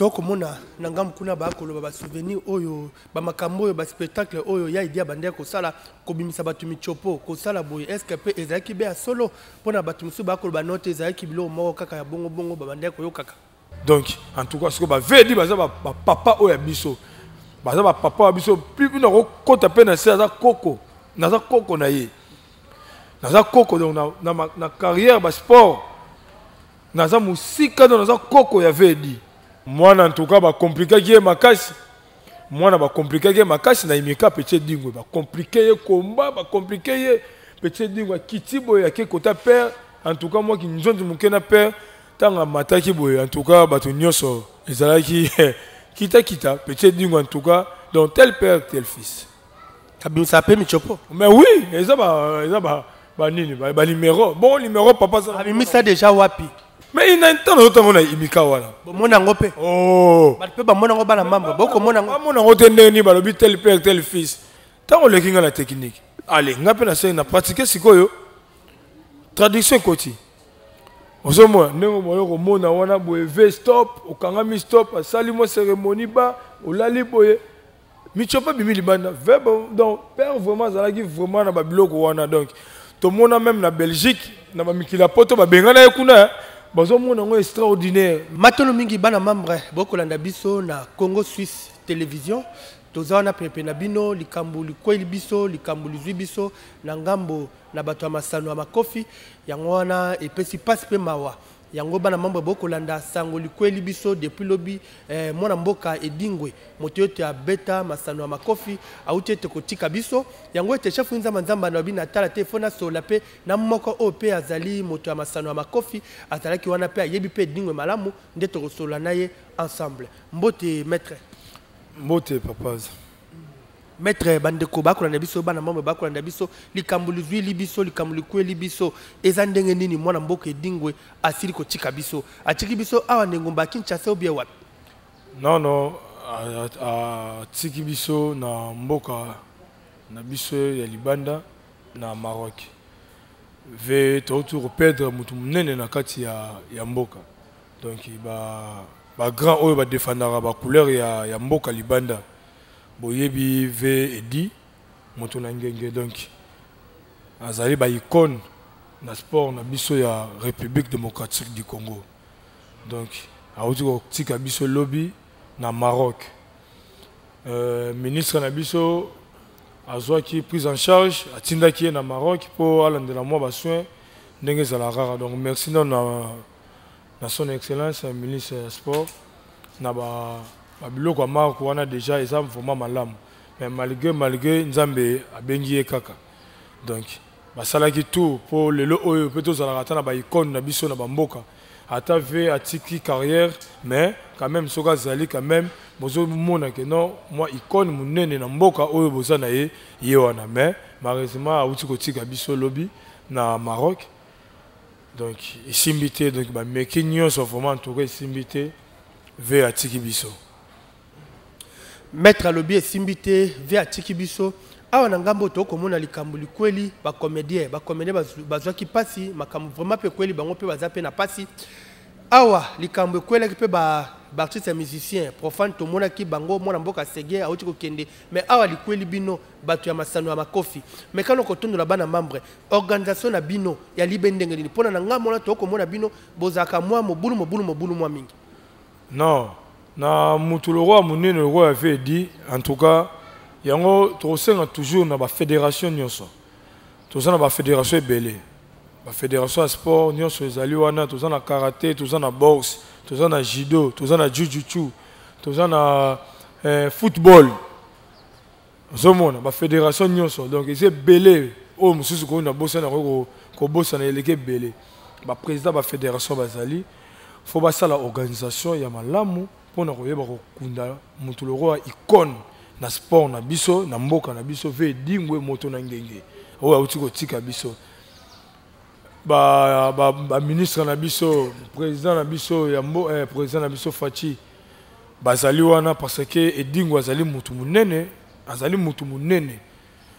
Tokomona na ngambo kuna bakoloba basouvenir oyo, bamakambo oyo, baspectacle oyo ya Idi abandaki kosala, kobimisa bato michopo, kosala boye. Est-ce mpe ezalaki be ya solo? Mpona bato mosusu bakoloba no te, ezalaki biloko moko kaka ya bongo bongo babandaki koyokaka. Donc en tout cas, sikoyo bavedi baza bapapa oyo ya biso, baza bapapa ya biso. Plus bino akokota mpe na se, aza koko, naza koko na ye, naza koko. Donc na carrière basport naza mosika, donc naza koko ya vedi mwana. En tout cas, bakomplikaki ye makasi mwana, bakomplikaki ye makasi na imika. Petit Edingwe, bacompliquer ye komba, bacompliquer ye. Petit Edingwe akiti boye, ake kota père. En tout cas, mwaki nzonzi moke na père, ntango amataki boye, en tout cas bato nyonso ezalaki kitakita. Petit Edingwe, en tout cas, donc tel père tel fils. Abimisa mpe michopo? Mais oui, eza ba banini, banuméro, bon numéro papa. Abimisa déjà wapi? Mais ina ntango ozotango na imika wana. Bomona yango mpe? Oh. Bato mpe bamona yango, bana mambo bokomona yango. Bamona yango te. Ndenge nini balobi tel père tel fils? Ntango oleki nga na technique, ale nga mpe nasali na pratique. Sikoyo traduction ekoti, ozomona ndenge moyo komona wana boye, v stop, okangami stop, asali mwa cérémonie, ba olali boye, michopo ebimi libanda v. Donc père vraiment azalaki vraiment na babiloko wana. Donc tomona même na Belgique, na bamikili ya Poto, babengana ye kuna, bazomona yango extraordinaire. Matolo mingi, bana membre bokolanda biso na Congo Suisse Télévision. Toza wana pepe na bino. Likambo likweli biso, likambo lizwi biso na ngambo na bato ya masano ya makofi, yango wana epesi mpasi mpe mawa. Yango bana membre bokolanda sango likweli biso depuis lobi, mwana mboka Edingwe, moto ete abeta masano ya makofi, auti ete kotika biso. Yango ete chef Nzamba Nzamba alobi na tala te, fo nasola mpe na moko oyo mpe azali moto ya masano ya makofi, azalaki wana mpe ayebi mpe Edingwe malamu, nde tokosola na ye ensemble. Mbote, maître. Mbote, papa. Maître, bandeko bakolanda biso, bana mambo bakolanda biso, likambo lizwili biso, likambo likweli biso eza ndenge nini? Mwana mboka Edingwe asili kotika biso, atiki biso awa na engumba ya Kinshasa obie wapi? Non, atiki biso na mboka na biso ya libanda, na Maroc. Ve touti koperdre motu monene na kati ya mboka. Donc bagrand oyo badefendaka bacouleur ya mboka libanda, boyebi ve Edi moto na ngenge. Donc azali baicône na sport na biso ya République démocratique du Congo. Donc awuti kotika biso lobi na Maroc. Ministre na biso azwaki prise en charge, atindaki ye na Maroc mpo alandela mwa basoin ndenge ezalaka kaka. Donc merci nano na son excellence ministre ya sport na babiloko ya Maroc wana. Déjà eza vraiment malamu, mais malgré Nzambe abengi ye kaka. Donc basalaki tout mpo lelo oyo mpe tozalaka ata na baicône na biso na bamboka. Ata ve atiki carrière, mais quand même soki azali, quand même bozomona ke non, mwa icône monene na mboka oyo boza na ye, ye wana. Mais malheureusement awuti kotika biso lobi na Maroc. Donc esimbi te. Donc bameki nyonso vraiment, en tout cas esimbi te, ve atiki biso. Maître alobi esimbi te, ve atiki biso. Awa na ngambo tokomona likambo likweli bacomédien, bacomédien bazwaki mpasi, makambo vraiment mpe ekweli bango, mpe baza mpe na mpasi. Awa likambo ekwelaki mpe baartiste ya musicien profane, tomonaki bango, mwana mboka Sege awuti kokende. Mais awa likweli bino bato ya masano ya makofi. Mais kano kotondola bana membre, organisation na bino ya libe ndenge nini? Mpona na ngambo wana tokomona bino bozalaka mwa mobulu mobulu mobulu mwa mingi. Non, na mutu lokwa monene lokola ya ve Edi, en tout cas yango tokosenga toujours na bafédération nyonso. Toza na bafédération ebele, bafédération ya sport nyonso ezali wana. Toza na karaté, toza na boxe, toza na judo, toza na jujutsu, toza na football. Ozomona bafédération nyonso, donc eza ebele. Oyo mosusu koyo na bosana, koki kobosana, eleki ebele. Baprésident bafédération bazali, fo basala organisation ya malamu mpona koyeba kokunda motu lokola icône na sport na biso, na mboka na biso, ve Edingwe moto na ngenge oyo auti kotika biso. Baministre na biso, président na biso ya président na biso Fatshi, bazali wana parce que Edingwe azali motu monene, azali motu monene.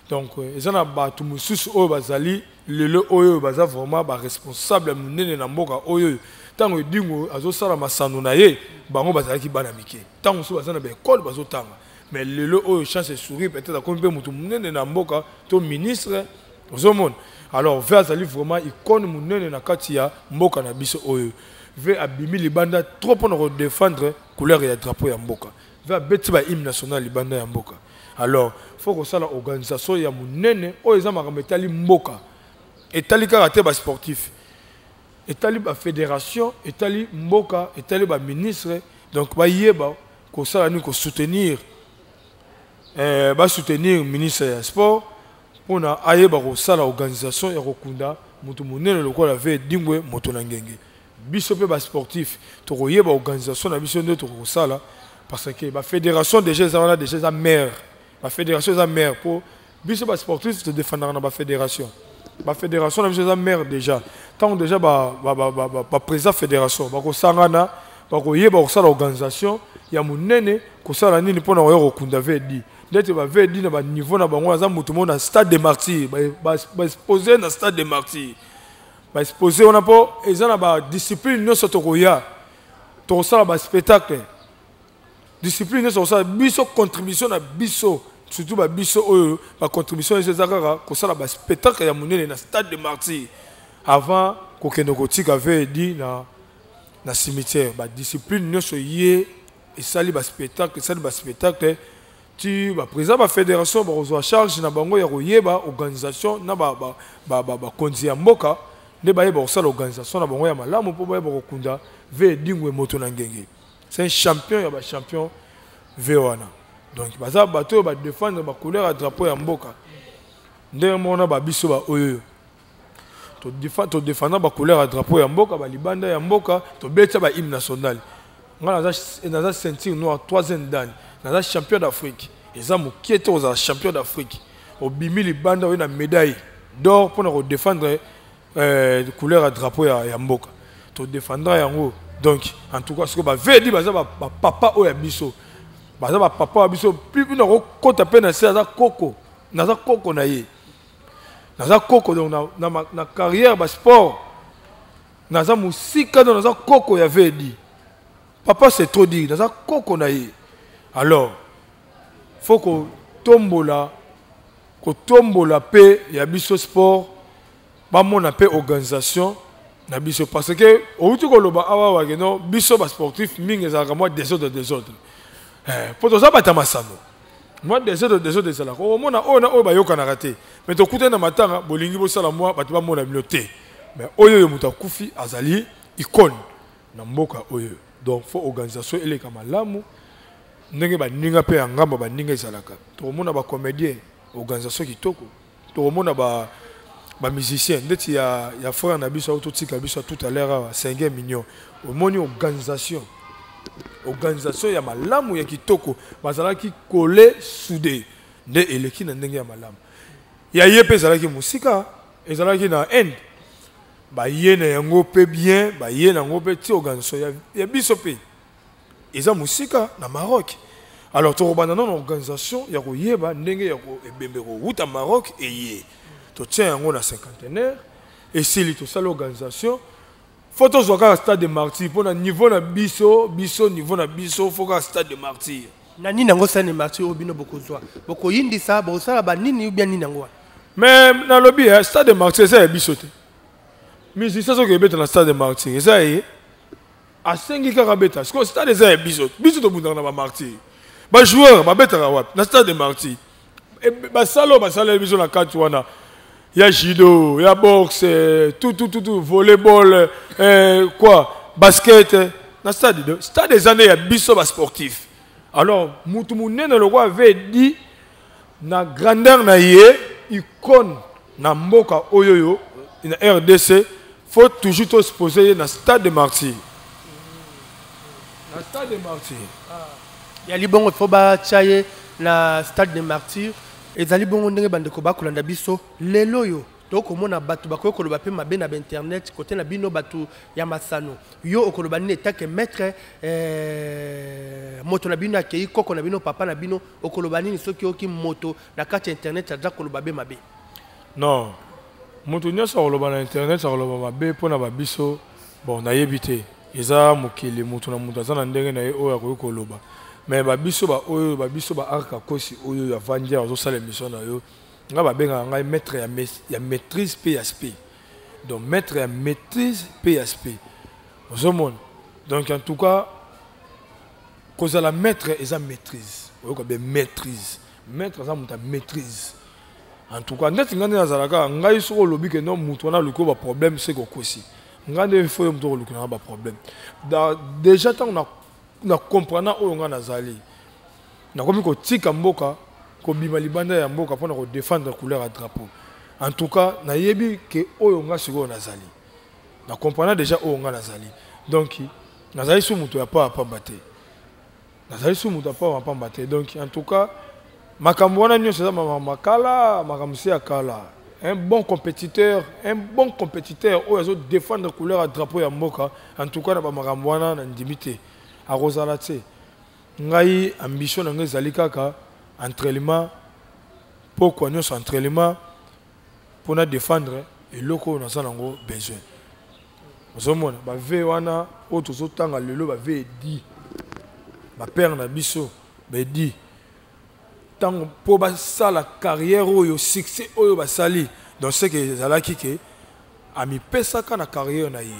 Donc eza na bato mosusu oyo bazali lelo oyo baza vraiment baresponsable ya monene na mboka oyo. Ntango Edingwe azosala masano na ye, bango bazalaki bana mike, ntango mosusu baza na baekole bazotanga. Mais lelo oyo chance esourit, peut-être akomi mpe motu monene na mboka to ministre, ozomona. Alors vieux azali vraiment icône monene na kati ya mboka na biso oyo. Vieux abimi libanda trop mpona kodéfendre couleur ya drapeau ya mboka. Vieux abeti bahymne national libanda ya mboka. Alors faut kosala organisation ya monene oyo eza makambo etali mboka, etali kaka te basportif, etali bafédération, etali mboka, etali baministre. Donc bayeba kosala nini, kosoutenir, basoutenir ministre ya sport mpona ayeba kosala organisation ya kokunda moto monene lokola vieux Edingwe Moto na Ngenge. Biso mpe basportif tokoyeba organisation na biso nde tokosala, parce que bafédération déjà eza wana, déjà eza mare, bafédération eza mare. Mpo biso basportif todefendaka na bafédération, bafédération na biso eza mare déjà. Ntango déjà baprésident fédération bakosangana, bakoyeba kosala organisation ya monene, kosala nini mpona koya kokunda vieux Edi. Ndeti bavieux Edi na baniveau na bango, aza motu moko na Stade de Martyr, baexpose na Stade de Martyr, baexpose wana mpo eza na badiscipline nyonso. Tokoya tokosala baspectacle, discipline nyonso kosala. Biso contribution na biso, surtout babiso oyo, bacontribution nyonso eza kaka kosala baspectacle ya monene na Stade de Martyr avant kokende kotika vieux Edi na cimetière. Badiscipline nyonso ye esali baspectacle, esali baspectacle ti baprésident bafédération bakozwa charge na bango ya koyeba organisation na bakonzi ya mboka nde bayeba kosala organisation na bango ya malamu mpo bayeba kokunda vieux Edingwe Moto na Ngenge. C'est un champion ya bachampion, vieux wana. Donc baza bato oyo badéfendre bacouleur ya drapeau ya mboka. Ndenge moko na babiso baoyo todefenda bacouleur ya drapeau ya mboka, balibanda ya mboka, tobetisa bahymne national. Nga naza ceinture noire troisième dan, naza champion d'Afrique. Eza mokie te kozala champion d'Afrique, obimi libanda, oyo na médaille d'or mpona kodéfendre couleur ya drapeau ya mboka, todefendra yango. Donc en tout cas sikoyo bavieux Edi baza bapapa oyo ya biso, baza bapapa ya biso. Plus na kokota mpe na se, aza koko, naza koko na ye, naza koko. Donc na carrière basport naza mosika, donc naza koko ya vieux Edi. Papa, c'est trop dire, naza koko na ye. Alors faut kotombola, kotombola mpe ya biso sport, bamona mpe organisation na biso, parce que outi koloba awa wakeno biso basportif mingi ezalaka mwa désordre, désordre, mpo toza bato masano. Mwa désordre, désordre ezalaka, omona oyo na oyo bayokanaka te. Mais tokutani na matanga, bolingi bosala mwa bato bamona bino te. Mais oyo oyo moto akufi azali icône na mboka oyo. Donc faut organisation eleka malamu ndenge baninga mpe ya ngambo baninga ezalaka. Tokomona bacomédien, organisation kitoko, tokomona ba bamusicien ndeti ya frère na biso totika biso tout à l'heure awa, 5 million. Omoni organisation, organisation ya malamu, ya kitoko, bazalaki collé, soudé nde eleki na ndenge ya malamu. Ya ye mpe ezalaki mosika, ezalaki na Inde, baye na yango mpe bien, baye na yango mpe ti organisation ya biso mpe eza mosika na Maroc. Alors tokobanda nano organisation ya koyeba ndenge ya ebembe kowuta Maroc eye, totia yango na cinquantenaire esili, tosala organisation. Faut tozwa kaka Stade de Martyr mpo na niveau na biso, biso niveau na biso, faut kaka Stade de Martyr. Na nini yango Stade de Martyr oyo bino bokozwa, bokoyindisa, bokosala banini ubia nini yango wana? Mais nalobi Stade de Martyr eza ya biso te. Musicien soki ebeta na Stade de Martyr, eza ye asengi kaka beta. Sikoyo stade eza ya biso, biso tobundaka na bamartyr. Bajoueur babetaka wapi? Na Stade de Martyr. Basala oyo basaleli biso na kati wana ya judo, ya boxe, tout, tout, tout, tout, volleyball, quoi, basket na stade de stade eza nde ya biso basportif. Alors mutu monene lokola vieux Edi na grandeur na ye, icône na mboka oyo oyo na RDC, faut toujours toexpose ye na Stade de Martyr, na Stade de Martyr. Ya libongo, faut batya ye na Stade de Martyr. Ezali bongo ndenge bandeko bakolanda biso lelo oyo, tokomona bato bakoki koloba mpe mabe na bainternet kote na bino bato ya masano. Yo okoloba nini etake maître, moto na bino akei, koko na bino, papa na bino, okoloba nini soki oyoki moto na kati ya internet aza koloba be mabe? Non, moto nyonso akoloba na internet akoloba mabe mpona babiso. Bon, nayebi te, eza mokili, moto na moto aza na ndenge na ye oyo akoki koloba. Mais babiso baoyo, babiso ba Arka Kosi oyo avandi awa, azosala émission na yo, ngai babengaka ngai maître ya maîtrise mpe ya spe. Donc maître ya maîtrise mpe ya spe, ozomona. Donc en tout cas, kozala maître eza maîtrise, oyoka be maîtrise. Maître aza moto ya maîtrise. En tout cas, ndeti ngai nde nazalaka, ngai soki olobi ke non, moto wana aluki oyo baproblème, seke okosi. Ngai nde fo yo moto okoluki nanga baproblème. Déjà ntango na comprendre oyo ngai nazali, nakomi kotika mboka, kobima libanda ya mboka mpona kodéfendre couleur ya drapeau. En tout cas, nayebi ke oyo ngai sikoyo nazali, na comprendre déjà oyo ngai nazali. Donc nazali su moto ya pa pamba te, nazali su moto ya pa pamba te. Donc en tout cas, makambo wana nyonso eza makambo makala, makambo se ya kala. Un bon compétiteur, un bon compétiteur oyo azodéfendre couleur ya drapeau ya mboka, en tout cas na bamakambo wana na ndimi te akozala te. Ngai ambition na ngai ezali kaka entraînement, pokwa nyonso entraînement mpona défendre eloko oyo naza nango besoin. Ozomona bave wana oyo tozotanga lelo, bave edi, bapère na biso bedi ntango mpo basala carrière oyo, succès oyo basali. Donc ce que ezalaki ke amipesaka na carrière na ye,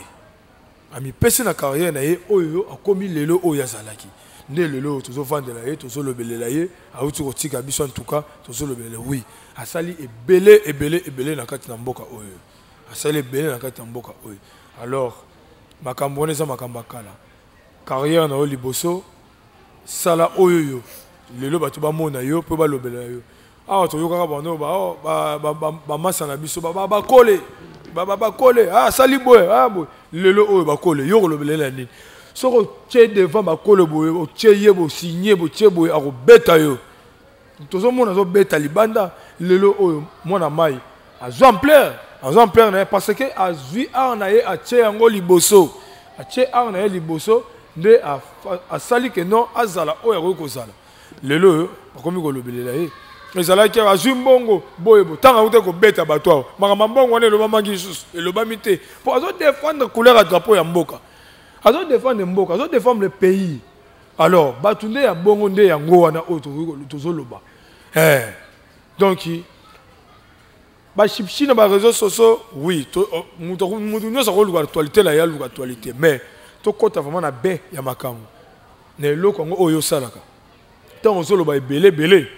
amipesi na carrière na ye oyo akomi lelo oyo azalaki. Nde lelo oyo tozovandela ye, tozolobelela ye, awuti kotika biso. En tout cas tozolobelela, oui, asali ebele, ebele, ebele na kati na mboka oyo, asali ebele na kati na mboka oyo. Alors makambo wana eza makambo ya kala. Carrière na yo liboso, sala oyo yo lelo bato bamona yo mpo balobela yo. Awa toyokaka bango bamasa na biso bakole, bakole asali boye, boye. Lelo oyo bakole, yo kolobelela nini? Soki otie devant bakole boye, otie ye, bosigne, botie boye, akobeta yo. Tozomona azobeta libanda lelo oyo. Mwana mai azwa ampleur, azwa ampleur na ye parce que azwi art na ye, atie yango liboso, atie art na ye liboso, nde asali ke non, azala oyo akoki kozala lelo oyo. Bakomi kolobelela ye. Ezalaki azwi mbongo boye bo, ntango akuti kobeta bato awa, makambo mbongo wana elobamaki lisusu, elobami te, mpo azodéfendre couleur ya drapeau ya mboka, azodéfendre mboka, azodéfendre le pays. Alors bato nde ya bongo nde yango wana oyo tozoloba. Donc bashipshi na baréseaux sociaux, oui, moto nyonso akoluka actualité na ye, aluka actualité, mais tokɔta vraiment na be ya makambo na eloko yango oyo osalaka. Ntango ozoloba ebele ebele,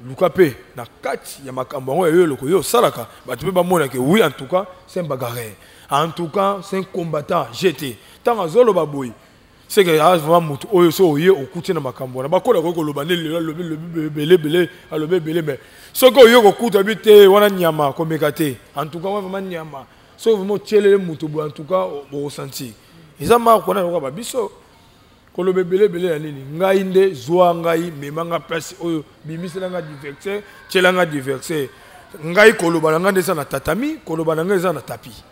luka mpe na kati ya makambo yango ya yo, eloko yo osalaka, bato mpe bamonake: oui, en tout cas c'est un bagarreur, en tout cas c'est un combattant gt. Ntango azoloba boye, c'est que aza vraiment motu oyo so oye okuti na makambo wana. Bakola koki koloba nde lelo alobi ebele ebele, alobi ebele, mais soki oye kokuta bi te, wana nyama komeka te. En tout cas wana vraiment nyama, soki vraiment otielele motu boye, en tout cas bokosentir eza maka kona lokola babiso. Koloba ebele ebele ya nini? Ngai nde zwa ngai, mema nga place oyo, bimisela nga adversaire, tiela nga adversaire. Ngai koloba na ngai nde eza na tatami, koloba na ngai eza na tapis,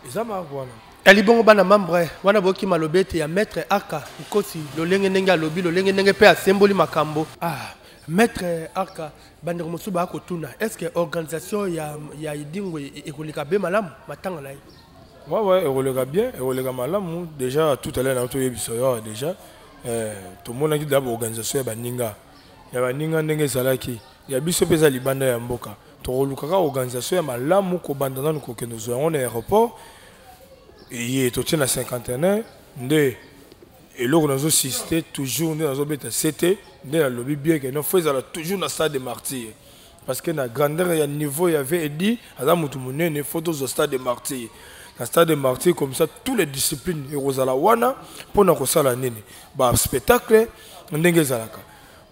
eza maka wana. Ali bongo, bana membre wana, boyoki malobi ete ya maître Arka Nkosi, lolenge ndenge alobi, lolenge ndenge mpe asemboli makambo. Ah, maître Arka, bandeko mosusu baya kotuna: est ce que organisation ya Edingwe ekoleka be malamu, matanga na ye? Ouais, ekoleka bien, ekoleka malamu. Déjà tout à l'heure na toyebisa yo awa déjà, tomonaki d'abord organisation ya baninga ndenge ezalaki. Ya biso mpe eza libanda ya mboka, tokolukaka organisation ya malamu, kobanda nanu kokende ozwa yango na aéroport, eye totie na cinquantenaire. Nde eloko nazosiste toujours, nde nazobeta sete, nde nalobi bien ke non, faut ezala toujours na stade de Martyr, parce que na grandeur ya niveau ya ve edi, aza motu monene, faut tozwa stade de Martyr. Na stade de Martyr, comme ça tous les disciplines ekozala wana mpona kosala nini, baspectacle ndenge ezalaka,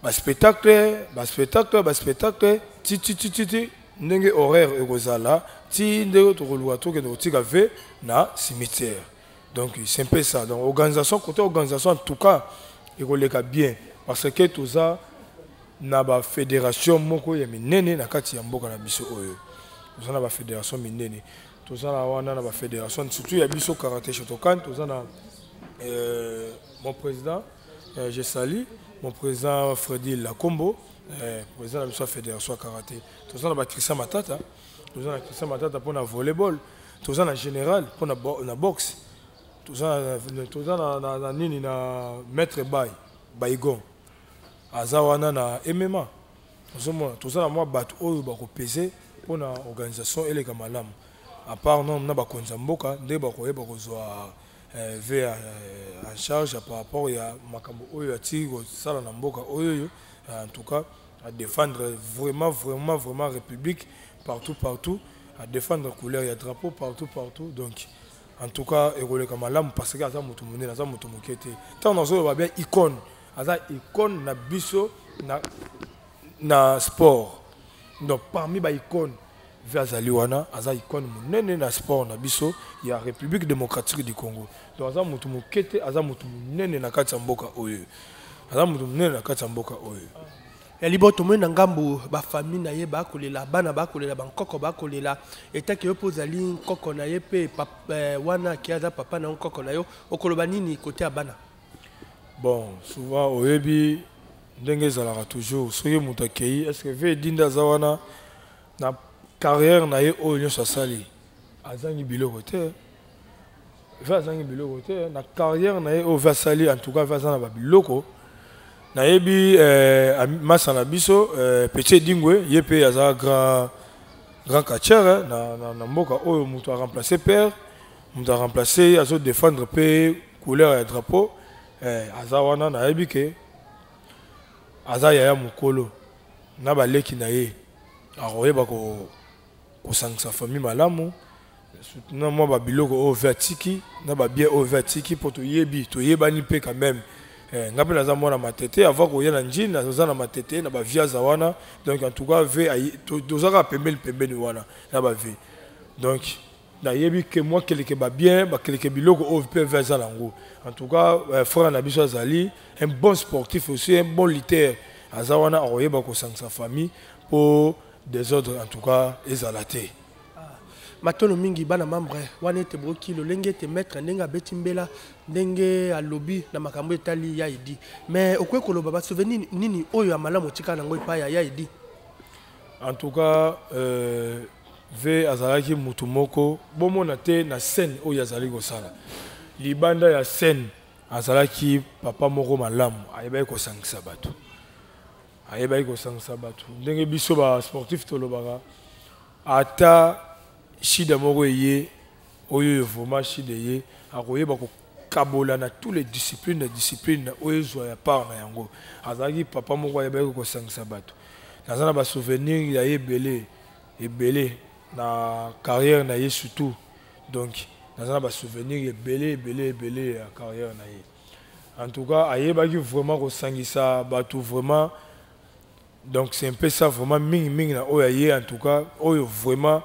baspectacle, baspectacle, baspectacle, ti ti ti ti ti ndenge horaire ekozala, ti ndenge tokoluka tokende kotika ve na cimetière. Donc c'est un peu ça. Donc organisation, côté organisation, en tout cas ekoleka bien, parce que toza na bafédération moko ya minene na kati ya mboka na biso oyo. Toza na bafédération minene, toza na wana na bafédération, surtout ya biso karaté Shotokan. Toza na mon président, je salue mon président Freddy Lakombo, président na biso ya fédération ya karaté. Toza na bachristien Matata, toza na Christian Matata mpona volleyball, toza na général mpona na boxe. Toza na nini, na maître Bay Baigon, aza wana na MMA. Ozomona, toza na mwa bato oyo bakopese mpona organisation eleka malamu, à part non na bakonzi ya mboka nde bakoyeba kozwa v en charge par rapport ya makambo oyo atiki kosala na mboka oyo. En tout cas, à défendre vraiment, vraiment, vraiment république partout, partout, à défendre couleur ya drapeau partout, partout. Donc en tout cas, ekoleka malamu parce que aza moto monene, aza moto moke te. Ntango nazoloba bien icône, aza icône na biso na sport. Donc parmi baicône, ve azali wana, aza icône monene na sport na biso ya République démocratique du Congo. Donc aza moto moke te, aza moto monene na kati ya mboka oyo, aza moto monene na kati ya mboka oyo. Ya libo, tomoni na ngambu bafamille na ye bakolela, bana bakolela, bankoko bakolela. Etaki yo mpo ozali nkoko na ye mpe wana ke aza papa na yo, nkoko na yo, okoloba nini kote ya bana? Bon, souvent oyebi ndenge ezalaka toujours, soki moto akei, est ce que ve Edinde aza wana na carrière na ye oyo nyonso asali, azangi biloko te? Ve azangi biloko te na carrière na ye oyo ve asali. En tout cas, ve aza na babiloko. Nayebi masa na biso Petit Edingwe, ye mpe aza grand, grand catcheur na mboka oyo. Moto aremplace père, moto aremplace ye, azodéfendre mpe couleur ya drapeau, aza wana. Nayebi ke aza yaya mokolo na baleki na ye, akoyeba kosangisa famille malamu na mwa babiloko oyo ve atiki, na babien oyo ve atiki, mpo toyebi, toyebani mpe quand même. Nga mpe naza mwana Matete avant koya na Njini, naza na Matete na baviaza wana. Donc en tout cas, ve toza kaka pembeni pembeni wana na bave. Donc nayebi ke mwa keleke babien, bakeleke biloko oyo mpe ve aza nango. En tout cas, frère na biso azali un bon sportif aussi, un bon lutteur. Aza wana, akoyeba kosangisa famille mpo désordre en tout cas ezala te. Matono mingi, bana membre wana, ete boyoki lolenge ete maître ndenge abeti mbela, ndenge alobi na makambo etali ya Edi. Mais okoki koloba basouvenir nini oyo ya malamu otikala nango epai ya Edi? En tout cas, ve azalaki mutu moko bomona te na scène oyo azali kosala. Libanda ya scène, azalaki papa moko malamu, ayebaki kosangisa bato, ayebaki kosangisa bato. Ndenge biso basportif tolobaka, ata shida moko eye oyo vraiment shida eye, akoyeba kokabola na tous les disciplines, na discipline oyo ezwa ya part na yango. Azalaki papa moko ayebaki kosangisa bato. Naza na basouvenir ya ye ebele ebele na carrière na ye surtout. Donc naza na basouvenir ebele ebele ebele ya carrière na ye. En tout cas, ayebaki vraiment kosangisa bato vraiment. Donc c'est un peu ça vraiment, mingi mingi na oyo aye. En tout cas, oyo vraiment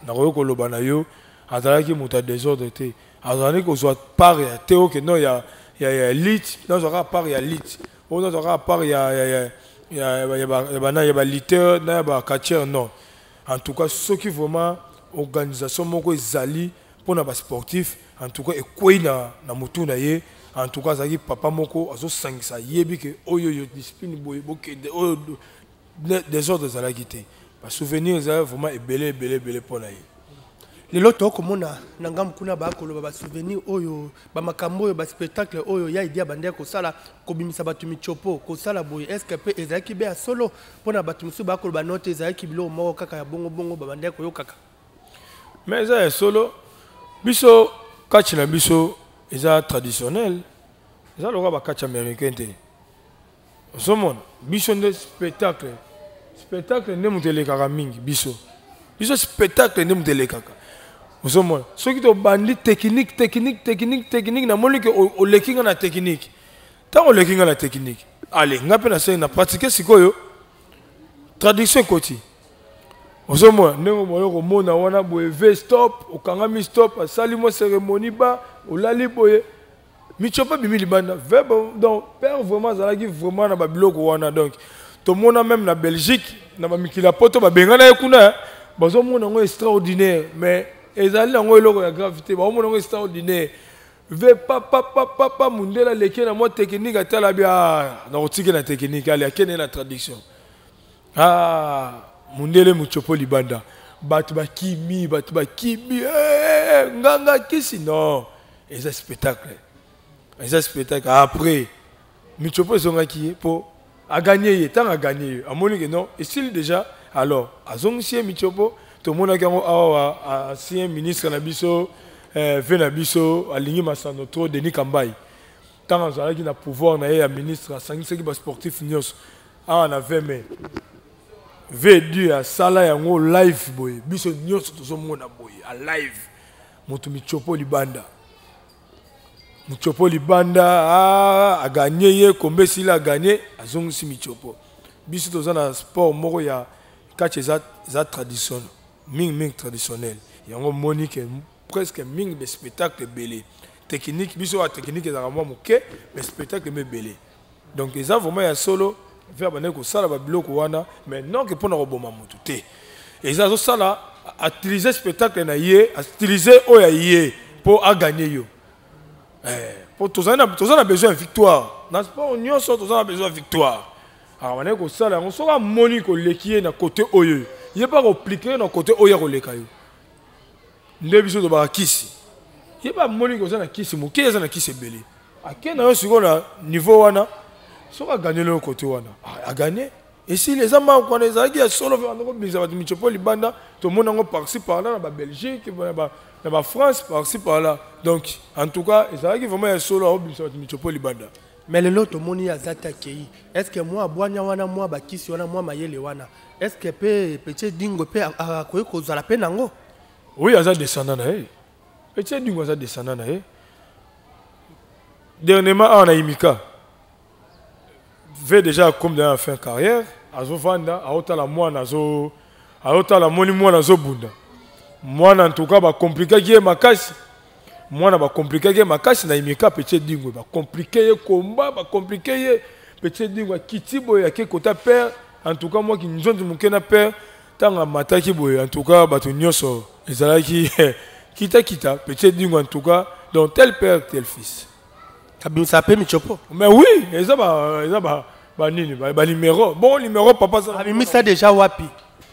nakoki koloba na yo, azalaki moto ya désordre te. Azalaki kozwa part ya te oke non ya lutte, nazwaka part ya lutte oyo, nazwaka part ya bana ya balutteur na ya bacatcheur, non. En tout cas, soki vraiment organisation moko ezali mpona basportif, en tout cas ekwei na motu na ye. En tout cas, azalaki papa moko azosangisa, ayebi ke oyo oyo discipline boye bokende, oyo désordre ezalaki te. Basouvenir ezalaki vraiment ebele ebele ebele mpo na ye. Lelo tokomona na ngambu kuna bakoloba basouvenir oyo, bamakambo oyo, baspectacle oyo ya Edi abandaki kosala, kobimisa bato michopo, kosala boye. Est ce que mpe ezalaki be ya solo? Mpona bato mosusu bakoloba no te, ezalaki biloko moko kaka ya bongo-bongo babandaki koyokaka. Mais eza ya solo. Biso kati na biso eza traditionnel, eza lokola bakati américain te. Ozomona, biso nde spectacle, spectacle nde moto elekaka mingi. Biso spectacle nde moto elekaka. Ozomona, soki tobandi technique, technique, technique, technique, namoni ke oleki nga na technique. Ntango oleki nga na technique, ale nga mpe nasali na pratique. Sikoyo traduction ekoti. Ozomona ndenge moyo komona wana boye, ve stop, okangami stop, asali mwa cérémonie, ba olali boye, michopo ebimi libanda. Ve donc père vraiment azalaki vraiment na babiloko wana. Donc tomona même na Belgique, na bamikili ya Poto, babengana ye kuna, bazomona yango extraordinaire, mais ezali yango eloko ya grave te. Baomona yango extraordinaire. Ve papapapapa, mundele aleki na mwa technique, atala bi nakotiki na technique, ale akende na traduction. Ah, mundele mutsopo libanda, bato bakimi, bato bakimi, nganga kisi non. Eza spectacle, eza spectacle. Après michopo ezongaki ye mpo aganye ye. Ntango aganye ye, amoni ke non, esili déjà. Alors azongisi ye michopo. Tomonaki yango awa, ancien ministre na biso, ve na biso alingi masano trop, Denis Kambai, ntango azalaki na pouvoir na ye ya ministre, asangisaki basportif nyonso awa na 20 mai. V2 asala yango live boye, biso nyonso tozomona boye a live, moto michopo libanda, michopo libanda. Aganye ye, kombe esili, aganye, azongisi michopo. Biso toza na sport moko ya kati, eza tradition mingi mingi traditionnel. Yango moni ke presque mingi baspectacle ebele technique. Biso ya technique ezalaka mwa moke, mais spectacle ema ebele. Donc eza vraiment ya solo, ve abandaki kosala babiloko wana, mais non ke mpona koboma motu te. Eza azosala, autiliser spectacle na ye, autiliser oyo ya ye mpo aganye yo. Mpo toza na besoin ya victoire na sport nyonso, toza na besoin ya victoire. Alors bandaki kosala yango, soki amoni koleki ye na côté oyo, ye mpe akoaplike ye na côté oyo akoleka yo. Nde biso tobaka kisi, ye mpe amoni koza na kisi moke, eza na kisi ebele, ake na yo sikoyo na niveau wana. Soki aganye yo côté wana, aganye, esili. Eza mako wana ezalaki ya solo. Mpe banda kobimisa bato michopo libanda, tomoni yango par-ci par-là na babelgique, na bafrance, par-ci par-là. Donc en tout cas ezalaki vraiment ya solo, aobimisa bato michopo libanda. Mais lelo tomoni aza te, akei. Est ce que mwa bwanya wana, mwa bakisi wana, mwa mayele wana, est ce que mpe petit Edingwe mpe akoki kozala mpe nango? Oui, aza descendant na ye. Petit Edingwe aza descendant na ye. Dernièrement awa na Imika, ve déjà comme dans la fin carrière, azovanda, aotala mwana, aotala, moni mwana azobunda. Mwana en tout cas bakomplikaki ye makasi, mwana bakomplikaki ye makasi na Imika. Petit Edingwe bakomplike ye komba, bakomplike ye. Petit Edingwe akiti boye, ake kota père. En tout cas mwaki nzonzi moke na père, ntango amataki boye, en tout cas bato nyonso ezalaki kitakita. Petit Edingwe en tout cas, donc tel père tel fils. Abimisa mpe michopo? Mais oui, eza ba eza ba banini, banuméro. Bon, numéro papa. Abimisa déjà wapi?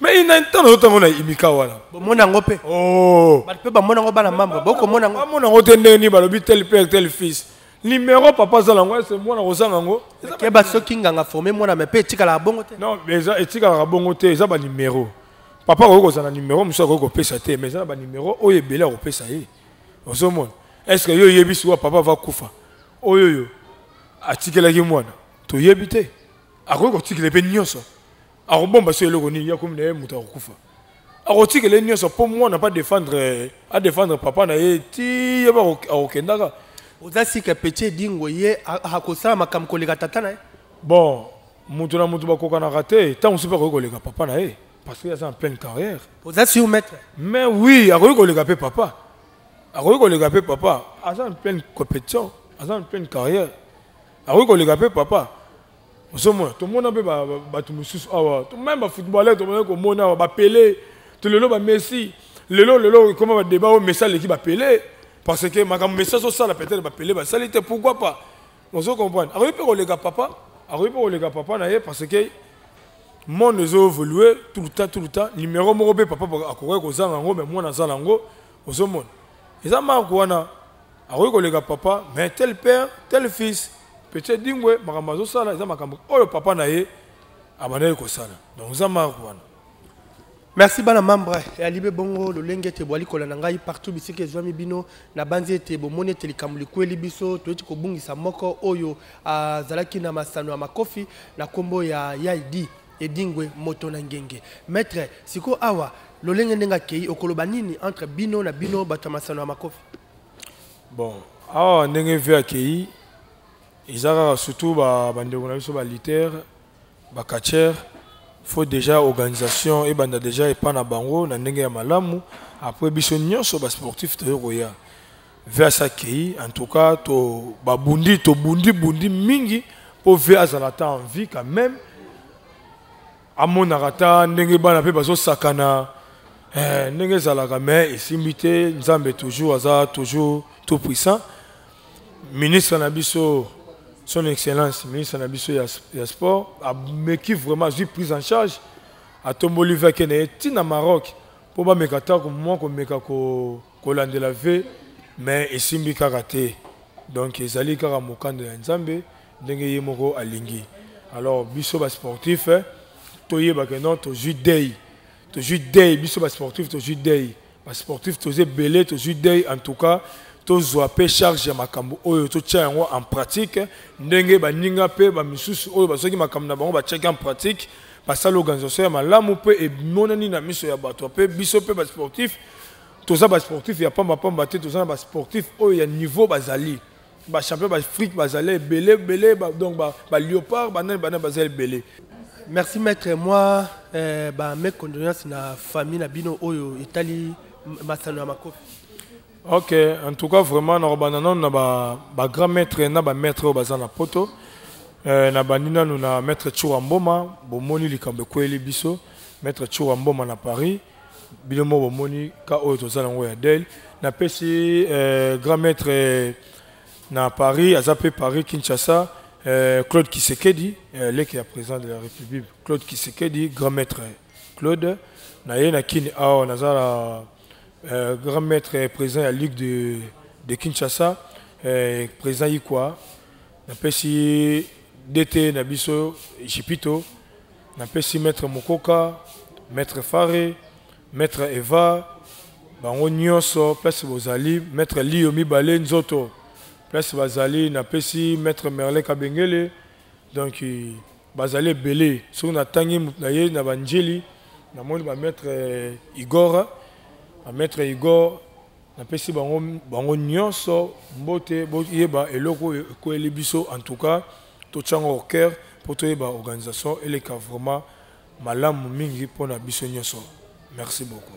Mais ina ntango ozotango na Imika wana. Bomona yango mpe? Oh. Bato mpe bamona yango, bana mambo bokomona yango. Bamona yango te. Ndenge nini balobi tel père tel fils? Numéro papa azala yango, ese mwana kozanga yango? Keba, soki nganga forme mwana, me mpe etikalaka bongo te. Non, eza etikalaka bongo te. Eza banuméro. Papa akoki kozala na numéro mosusu, akoki kopesa te, mais eza na banuméro oyo ebele akopesa ye. Ozomona, est ce que yo oyebi sikoyo papa va kufa, oyo oyo atikelaki mwana? Toyebi te. Akoki kotikela mpe nyonso, akobomba so eloko nini? Yakomi na ye moto akokufa, akotikela ye nyonso mpo mwana mpe adefendre, adefendre papa na ye ti ye mpe akokendaka. Oza sika petit Edingwe ye akosala makambo koleka tata na ye? Bon, moto na moto bakokanaka te. Ntango mosusu mpe akoki koleka papa na ye parce que aza en pleine carrière. Oza sûr, maître? Mais oui, akoki koleka mpe papa, akoki koleka mpe papa. Aza en pleine compétition, aza en pleine carrière, akoki koleka mpe papa. Ozomona, tomona mpe bato mosusu awa, même bafootballeur, tomona komona awa bapele to lelo bamessi. Lelo lelo ekoma badébat oyo Messi aleki bapele, parce que makambo Messi azosala, peut-être bapele basali te. Pourquoi pas? Ozo comprendre, akoki mpe koleka papa, akoki mpe koleka papa na ye, parce que monde ezo évoluer tout le temps, tout le temps. Numéro moko mpe papa akoki kozanga yango, mais mwana aza nango. Ozomona, eza marque wana, akoki koleka papa. Mais tel père tel fils. Petit Edingwe, makambo azosala eza makambo oyo papa na ye abandaki kosala. Donc eza marque wana. Merci bana membre ya Libe. Bongo lolenge ete bwali kolanda ngai partout bisika ezwami bino, na banzi ete bomoni ete likambo likweli biso, toyeti kobungisa moko oyo azalaki na masano ya makofi na nkombo ya Yaidi Edingwe, moto na ngenge. Maître, sikoyo awa lolenge ndenge akei, okoloba nini entre bino na bino bato ya masano ya makofi? Bon, awa ndenge ve akei, eza kaka surtout bandeko na biso balutteurs, bacatcheurs, faut déjà organisation ebanda déjà epa na bango na ndenge ya malamu. Après biso nyonso basportif toyei koya. Ve asa akei, en tout cas to babundi, tobundi bundi mingi mpo ve azala ata en vie quand même, amonaka ata ndenge bana mpe bazosakana, ndenge ezalaka. Mais esimbi te. Nzambe toujours aza toujours tout puissant. Ministre na biso, son excellence ministre na biso ya sport, ameki vraiment, azwi prise en charge, atomboli ve, akende ye ntina Maroc mpo bameka ata mwa komeka kolandela ve. Mais esimbi kaka te. Donc ezali kaka mokanda ya Nzambe ndenge ye moko alingi. Alors biso ba sportif toyeba que non, tozwi deuil, tozwi deuil, biso ba sportif tozwi deuil, ba sportif toza ebele, tozwi deuil. En tout cas tozwa mpe charge ya makambo oyo, totia yango en pratique ndenge baninga mpe bamisusu oyo bazwaki makambo na bango batiaki en pratique, basala organisation ya malamu mpe emonani na miso ya bato. Mpe biso mpe basportif, toza basportif ya pambapamba te, toza na basportif oyo ya niveau, bazali bachampion baafrique, bazali ebele ebele, donc baléopard, banani banani, bazali ebele. Merci maître. Moi ba mes condoléances na famille na bino oyo etali masano ya makofi. Ok, en tout cas vraiment nakobanda nano na bagrand maître na bamaître oyo baza na poto. Na bandi nanu na maître Tshoura Mboma. Bomoni likambo ekweyeli biso, maître Tshoura Mboma na Paris, bino mo bomoni ka oyo toza nango ya deuil. Napesi grand maître na Paris, aza mpe Paris Kinshasa, Claude Tshisekedi, leki ya président de la République Claude Tshisekedi, grand maître Claude. Na ye na Kini awa naza na grand maître, président ya ligue de Kinshasa, président Ikwa. Napesi DT na biso Jipito, napesi maître Mokoka, maître Fare, maître Eva, bango nyonso place bozali, maître Lio mibale nzoto place bazali, napesi maître Merle Kabengele. Donc bazali ebele. Soki natangi na ye na banjeli, namoni bamaître Igor, bamaître Igor, napesi bango, bango nyonso mbote. Boyeba eloko oyo ekweyeli biso, en tout cas totiango au cœur mpo toyeba organisation eleka vraiment malamu mingi mpona biso nyonso. Merci beaucoup.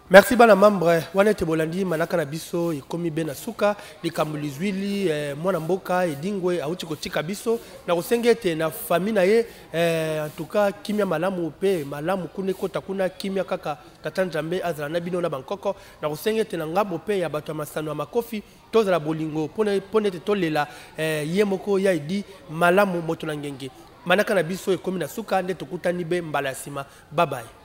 Merci bana membre wana ete bolandi manaka na biso. Ekomi be na suka. Likambo lizwili mwana mboka Edingwe awuti kotika biso, na kosenga ete na famille na ye en tout cas kimia malamu mpe malamu kuna ekota kuna, kimia kaka, tata Nzambe azala na bino na bankoko. Na kosenga ete na ngambo mpe ya bato ya masano ya makofi tozala bolingo mpona ete tolela ye moko ya Edi malamu moto na ngenge. Manaka na biso ekomi na suka, nde tokutani be mbala ya nsima. Babaye.